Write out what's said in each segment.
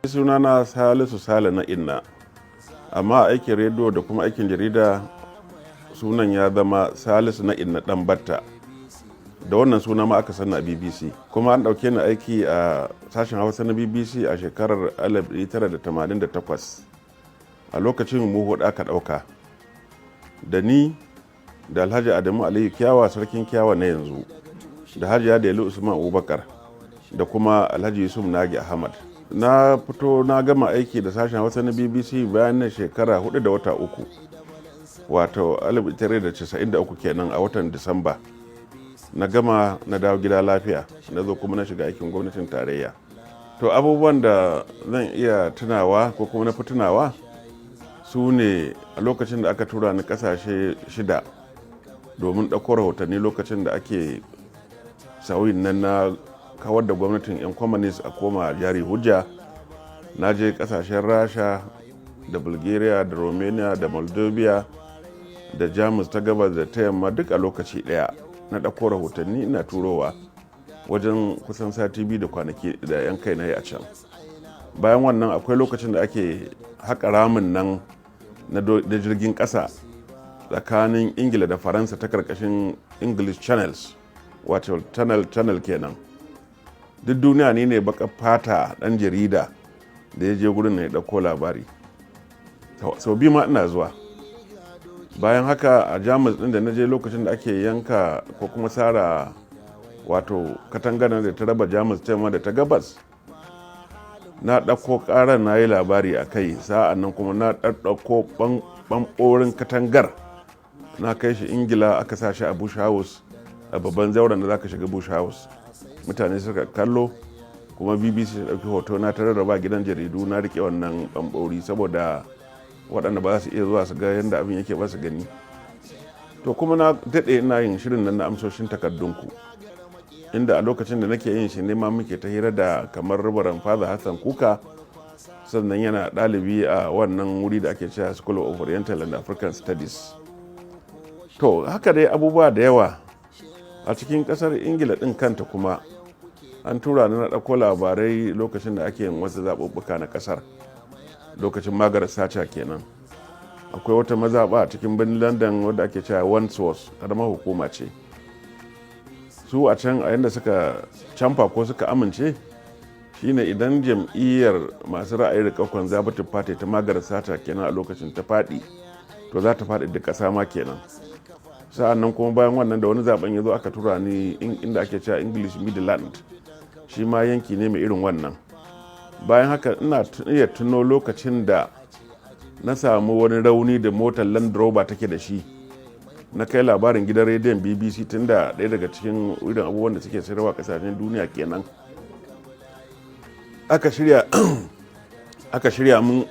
Sunana Salisu Sale na Inna, amma a aikin rediyo da kuma aikin jarida sunan ya zama Salisu na Inna ɗan Batta. Da wannan suna ma aka sani a BBC. Kuma an ɗauke ni aiki a sashen Hausa na BBC a shekarar 1988. A lokacin mu huɗu aka ɗauka. Da ni da Alhaji Adamu Aliyu Kiyawa, Sarkin Kiyawa na yanzu, da Hajiya Delu Usman Abubakar, da kuma Alhaji Yusuf Nagi Ahmad. Na fito na gama aiki da sashen Hausa na BBC bayan na shekara 4 da wata 3, wato 1993 kenan, a watan Disamba. Na gama, na dawo gida lafiya, na zo kuma na shiga aikin gwamnatin tarayya. To, abubuwan da zan iya tunawa ko kuma na fi tunawa su ne a lokacin da aka tura ni kasashe shida domin ɗauko rahotanni lokacin da ake sauyin nan na kawar da gwamnatin 'yan communist a koma jari hujja. Na je kasashen Rasha da Bulgaria da Romania da Moldova da Jamus ta gabas da ta yamma, duk a lokaci ɗaya. Na ɗauko rahotanni ina turowa wajen kusan sati 2 da kwanaki da 'yan kai na yi a can. Bayan wannan, akwai lokacin da ake haƙa ramin nan na jirgin ƙasa tsakanin Ingila da Faransa ta karkashin English Channels, wato tunnel kenan. Duk duniya ni ne baka fata ɗan jarida da ya je gurin na ya ɗauko labari. Sau biyu ma ina zuwa. Bayan haka, a Jamus ɗin da na je lokacin da ake yanka ko kuma sara, wato katangana da ta raba Jamus ta yamma da ta gabas, na ɗauko ƙarar, na yi labari a kai. Sa'an nan kuma na ɗauko ɓamɓorin katangar, na kai shi Ingila, aka sa shi a Bush House, a babban zauren da za ka shiga Bush House, mutane suka kallo. Kuma BBC ta ɗauki hoto na ta rarraba gidan jaridu, na rike wannan ɓamɓori saboda waɗanda ba za su iya zuwa su ga yadda abin yake ba su gani. To, kuma na daɗe ina yin shirin nan na amsoshin takardunku, inda a lokacin da nake yin shi ne ma muke ta hira da kamar Rabaran Father Hassan Kuka, sannan yana ɗalibi a wannan wuri da ake cewa School of Oriental and African Studies. To, haka dai abubuwa da yawa. A cikin ƙasar Ingila ɗin kanta kuma an tura ni na ɗauko labarai lokacin da ake yin wasu zaɓuɓɓuka na ƙasar, lokacin Margaret Thatcher kenan. Akwai wata mazaɓa a cikin birnin London wadda ake cewa Wandsworth, ƙaramar hukuma ce. Su a can, a yadda suka camfa ko suka amince shine idan jam'iyyar masu ra'ayin riƙau, Conservative Party ta Margaret Thatcher kenan a lokacin, ta faɗi, to za ta faɗi da ƙasa ma kenan. Sa'an nan kuma bayan wannan, da wani zaben ya zo, aka tura ni inda ake cewa English Midland, shi ma yanki ne mai irin wannan. Bayan haka, ina iya tuno lokacin da na samu wani rauni da motar Land Rover take da shi, na kai labarin gidan rediyon BBC, tun da ɗaya daga cikin irin abubuwan da suke sayarwa kasashen duniya kenan. Aka shirya mun,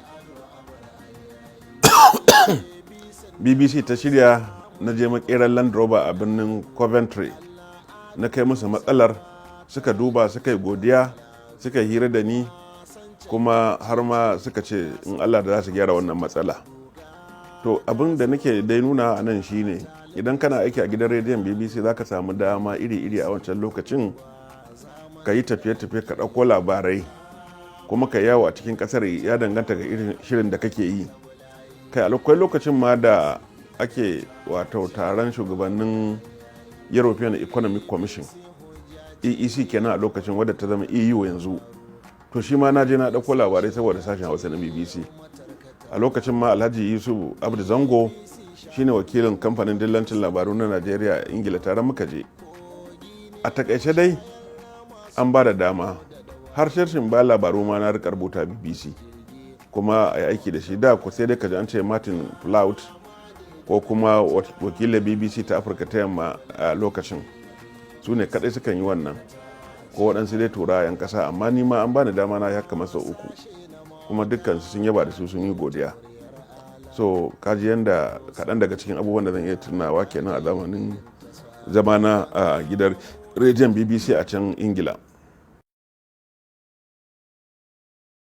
BBC ta shirya, na je makerar Land Rover a birnin Coventry, na kai musu matsalar, suka duba, suka yi godiya, suka hira da ni, kuma har ma suka ce in Allah da za su gyara wannan matsala. To, abin da nake dai nuna a nan shine idan kana aiki a gidan rediyon BBC, za ka samu dama iri-iri a wancan lokacin, ka yi tafiye-tafiye, ka ɗauko labarai, kuma ka yawo a cikin ƙasar, ya danganta ga irin shirin da kake yi. Kai, akwai lokacin ma da ake wato taron shugabannin European Economic Commission, EEC kenan a lokacin, wadda ta zama EU yanzu. To, shi ma na je na ɗauko labarai saboda sashen Hausa na BBC. A lokacin ma Alhaji Yusuf Abdu Zango shine wakilin kamfanin dillancin labaru na Najeriya a Ingila, tare muka je. A takaice dai, an ba da dama har shirin ba labaru ma na rika rubuta BBC kuma a yi aiki da shi. Da ku sai dai ka ji an ce Martin Plaut ko kuma wakilin BBC ta Afirka ta Yamma a lokacin, su ne kadai sukan yi wannan, ko waɗansu dai tura 'yan ƙasa. Amma ni ma an bani dama na haka masa uku, kuma dukkan sun yaba da su, sun yi godiya. So kaji yanda kaɗan daga cikin abubuwan da zan iya tunawa kenan a zamanin zamana a gidan rediyon BBC a can Ingila.